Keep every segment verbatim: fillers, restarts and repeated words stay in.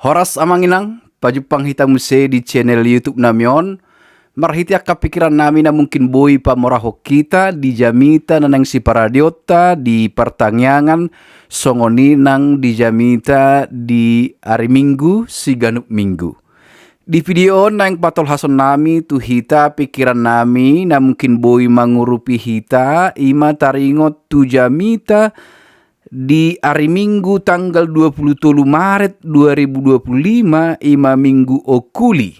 Horas amang inang, pajumpang hita muse di channel YouTube nami on. Marhite angka pikiran nami na mungkin boi pamorahon hita di jamita na naeng siparadionta di partangiangan, songon i nang di jamita di ari Minggu siganup minggu. Di video on naeng patolhason nami tu hita pikiran nami na mungkin boi mangurupi hita, ima taringot tu jamita di ari Minggu tanggal dua pulu tolu Maret dua ribu dua pulu lima, ima Minggu Okuli.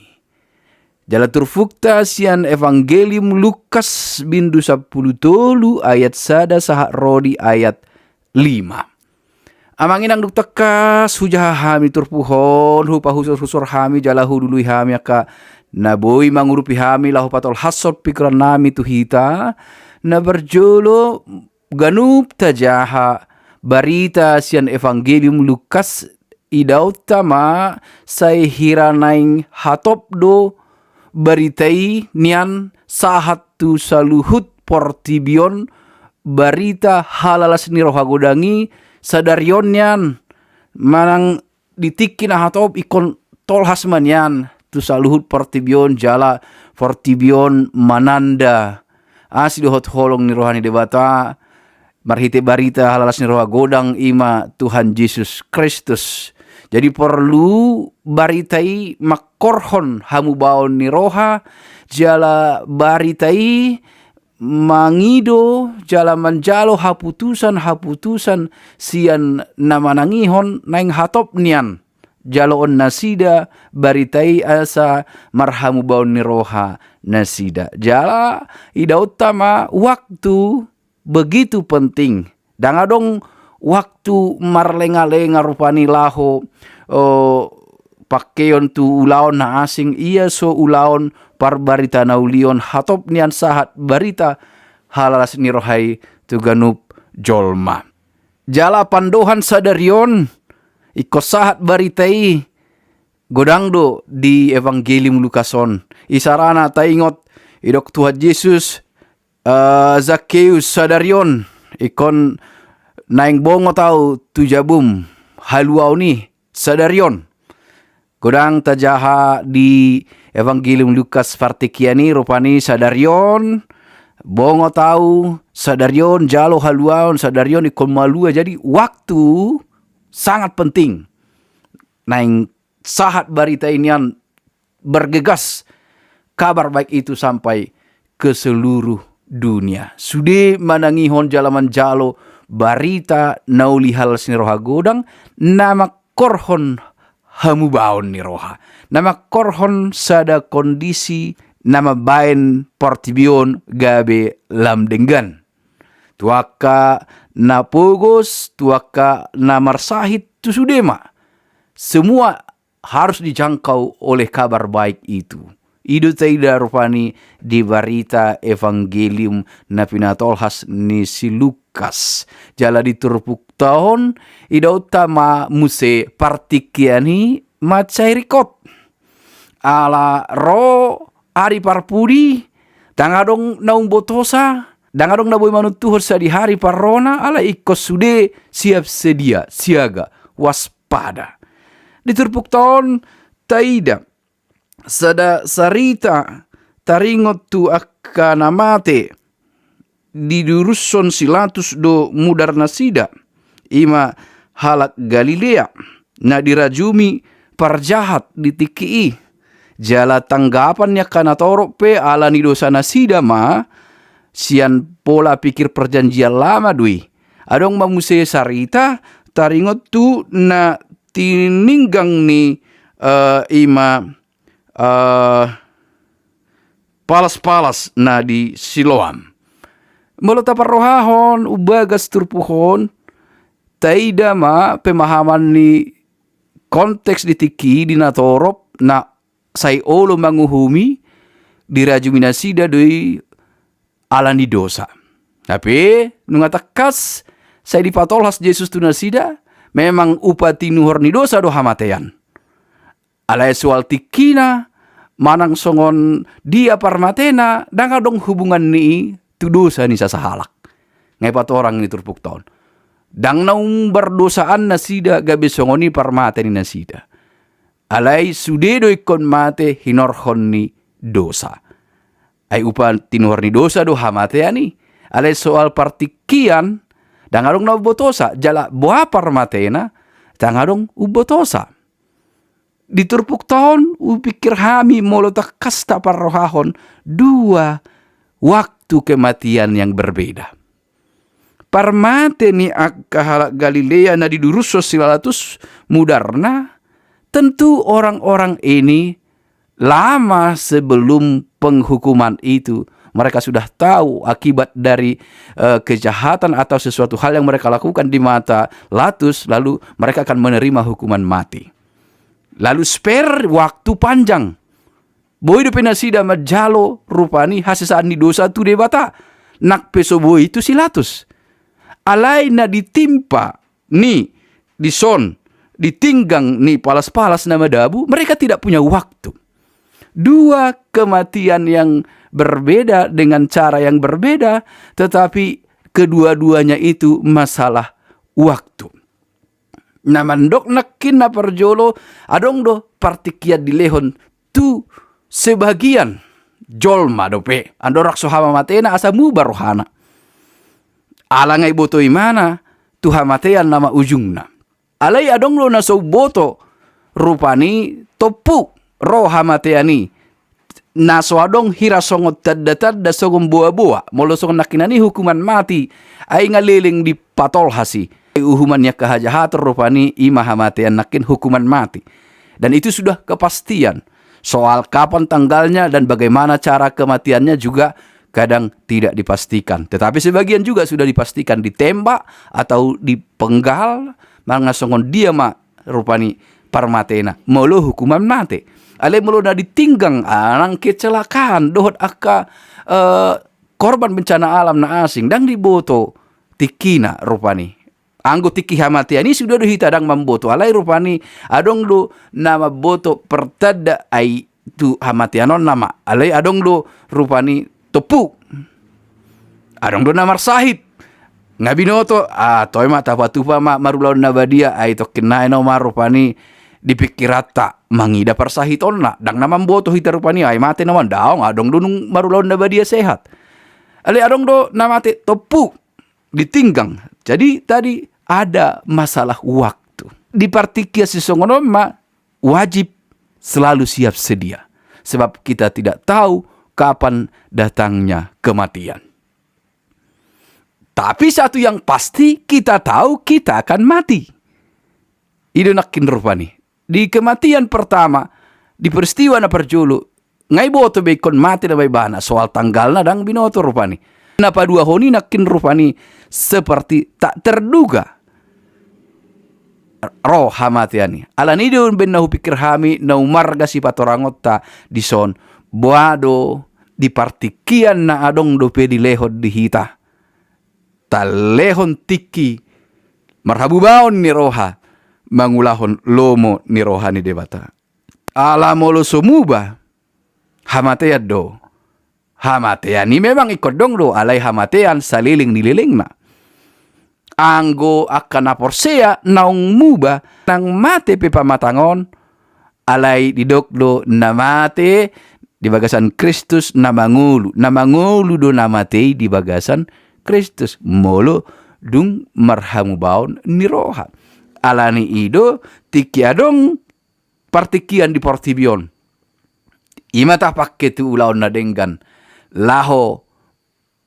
Jala turpukta sian Evangelium Lukas bindu sampulu tolu ayat sada sahat ro di ayat lima. Amang inang, dung tangkas hujaha hami turpuk on, hupahusorhusor hami jala hudului hami angka na boi mangurupi hami laho patolhashon pikiran nami tu hita. Na parjolo, ganup tajaha barita sian Evangelium Lukas, idaonta ma sai hira naeng hatop do barita i nian sahat tu saluhut portibi on, barita halalas ni roha godang i sadari on nian, manang di tingki na hatop ingkon tolhas ma nian tu saluhut portibi on jala portibi on mananda asi dohot holong ni roha ni Debata marhite barita halalas ni roha godang, ima Tuhan Jesus Kristus. Jadi porlu barita i mangkorhon hamubaon ni roha, jala barita i mangido jala manjalo haputusan-haputusan sian na manangihon naeng hatop nian jaloon nasida barita i asa marhamubaon ni roha nasida. Jala idaonta ma waktu begitu penting. Ndang adong waktu marlengalenga rupani laho, o, pangkeon tu ulaon na asing, ia so ulaon parbarita na ulion hatop nian sahat barita halalas ni roha i tu ganup jolma. Jala pandohan sadari on ingkon sahat barita i godang do di Evangelium Lukas on. Isarana taingot, idok Tuhan Jesus, eh, Zakkeus, sadari on ingkon naeng bongot ahu tu jabum, haluaon i sadari on. Godang tajaha di Evangelium Lukas partingkian i, rupani sadari on bongot ahu, sadari on jalo haluaon, sadari on ingkon malua. Jadi waktu sangat penting. Naeng sahat barita i nian bergegas kabar baik itu sampai ke seluruh dunia. Sude manangihon jala manjalo barita na uli halalas ni roha godang, na mangkorhon hamubaon ni roha, na mangkorhon sada kondisi na mambaen portibi on gabe lam denggan. Tu angka na pogos, tu angka na marsahit, tu sude ma. Semua harus dijangkau oleh kabar baik itu. I do taida rupani di barita Evangelium na pinatolhas ni si Lukas. Jala di turpukta on, idaonta ma muse partingkian i mansai ringkot. Ala ro ari parpudi, ndang adong naung botosa, ndang adong na boi manuntuhon sadihari parrona, ala ingkon sude siap sedia, siaga, waspada. Di turpukta on taida sada sarita taringot tu angka na mate didurushon si Latus do mudar nasida, ima halak Galilea, na dirajumi parjahat di tingki i. Jala tanggapan ni angka natorop pe ala ni dosa nasida ma, sian pola pikir Perjanjian Lama do i. Adong ma muse sarita taringot tu na tininggang ni, eh, ima, eh, palas-palas na di Siloam. Molo taparrohahon umbagas turpuk on, taida ma pemahaman ni konteks di tingki i di natorop na sai olo manguhumi, dirajumi nasida do i ala ni dosa. Hape nunga tangkas sai dipatolhas Jesus tu nasida, memang upa tinuhor ni dosa do hamatean. Alai soal tingkina manang songon dia parmatena, ndang adong hubungan ni i tu dosa ni sasahalak. Nga i patorang ni turpukta on. Ndang naung bardosaan nasida gabe songon i parmate ni nasida. Alai sude do ingkon mate hinorhon ni dosa. Ai upa tinuhor ni dosa do hamatean i. Alai soal partingkian, ndang adong na umbotosa, jala boha parmatena, ndang adong umbotosa. Di turpukta on hupingkir hami molo tangkas taparrohahon dua waktu kematian yang berbeda. Parmate ni angka halak Galilea na didurushon si Pilatus mudarna, tentu orang-orang ini lama sebelum penghukuman itu, mereka sudah tahu akibat dari, eh, kejahatan atau sesuatu hal yang mereka lakukan di mata Pilatus, lalu mereka akan menerima hukuman mati. Lalu spare waktu panjang. Boi dope nasida manjalo rupani hasesaan ni dosa tu Debata. Nang pe so boi tu si Pilatus. Alai na ditimpa ni dison, di tinggang ni palas-palas na madabu, mereka tidak punya waktu. Dua kematian yang berbeda dengan cara yang berbeda, tetapi kedua-duanya itu masalah waktu. Na mandok nangkin na parjolo, adong do partingkian dilehon tu sebagian jolma dope, andorang so hamamatena asa muba rohana. Ala nga iboto imana tu hamatean nama ujungna. Alai adong do na so umboto rupani tompu ro hamatean i. Na so adong hira songon tanda-tanda songon boa-boa, molo songon nangkinan i hukuman mati, ai nga leleng dipatolhas i. Uhuman ni angka hajahaton rupani ima hamatean nangkin hukuman mati. Dan itu sudah kepastian. Soal kapan tanggalnya dan bagaimana cara kematiannya juga kadang tidak dipastikan. Tetapi sebagian juga sudah dipastikan ditembak atau dipenggal, manang songon dia ma rupani parmatena molo hukuman mate. Alai molo na ditinggang, ah, nang kecelakaan dohot angka, eh, korban bencana alam na asing, ndang diboto tingkina rupani. Anggo tingki hamatean i suda do hita ndang mamboto, alai rupani adong do na mamboto pertanda ai tu hamatean on nama. Alai adong do rupani tompu. Adong do na marsahit. Nga binoto, ah, toe ma tapatupa ma marulaon na badia, ai tongkin nai nama rupani di pingkiranta mangida parsahitonna. Ndang na mamboto hita rupani, ai mate nama, daong, adong do nunga marulaon na badia sehat. Alai adong do na mate tompu, ditinggang. Jadi tadi ada masalah waktu. Di partingkian sisongon on ma wajib selalu siap sedia. Sebab kita tidak tahu kapan datangnya kematian. Tapi satu yang pasti, kita tahu kita akan mati. I do nangkin rupani. Di kematian pertama, di peristiwa na parjolo, nga iboto be ingkon mate nama ibana, soal tanggalna ndang binoto rupani. Na paduahon i nangkin rupani seperti tak terduga. Ro hamatean i. Alani i do umbaen na hupingkir hami na umarga sipatorangonta dison, boha do di partingkian na adong dope dilehon di hita. Talehon tingki marhamubaon ni roha mangulahon lomo ni roha ni Debata. Ala molo so muba, hamatean do. Hamatean i memang ingkon dong do, alai hamatean saleleng ni lelengna. Anggo angka na porsea naung muba, nang mate pe pamatang on, alai didok do na mate di bagasan Kristus na mangolu, na mangolu do na mate i di bagasan Kristus, molo dung marhamubaon ni roha. Alani i do tingki adong partingkian di portibi on, ima tapangke tu ulaon na denggan laho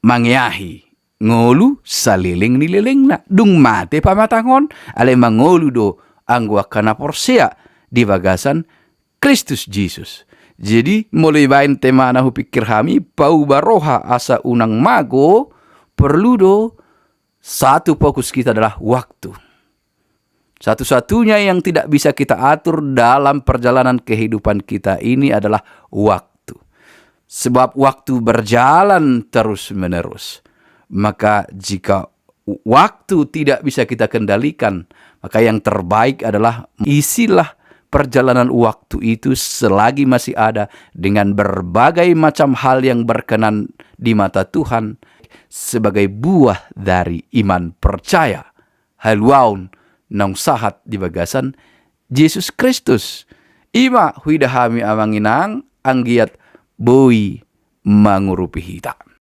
mangeahi ngolu saleleng ni lelengna. Dung mate pamatang on, alai mangolu do anggo angka na porsea di bagasan Kristus Jesus. Jadi molo ibaen tema na hupingkir hami, pauba roha asa unang mago, perlu do satu fokus kita adalah waktu. Satu-satunya yang tidak bisa kita atur dalam perjalanan kehidupan kita ini adalah waktu. Sebab waktu berjalan terus-menerus. Maka jika waktu tidak bisa kita kendalikan, maka yang terbaik adalah isilah perjalanan waktu itu selagi masih ada dengan berbagai macam hal yang berkenan di mata Tuhan sebagai buah dari iman percaya. Haluaon naung sahat di bagasan Jesus Kristus. I ma huida hami amang inang anggiat boi mangurupi hita.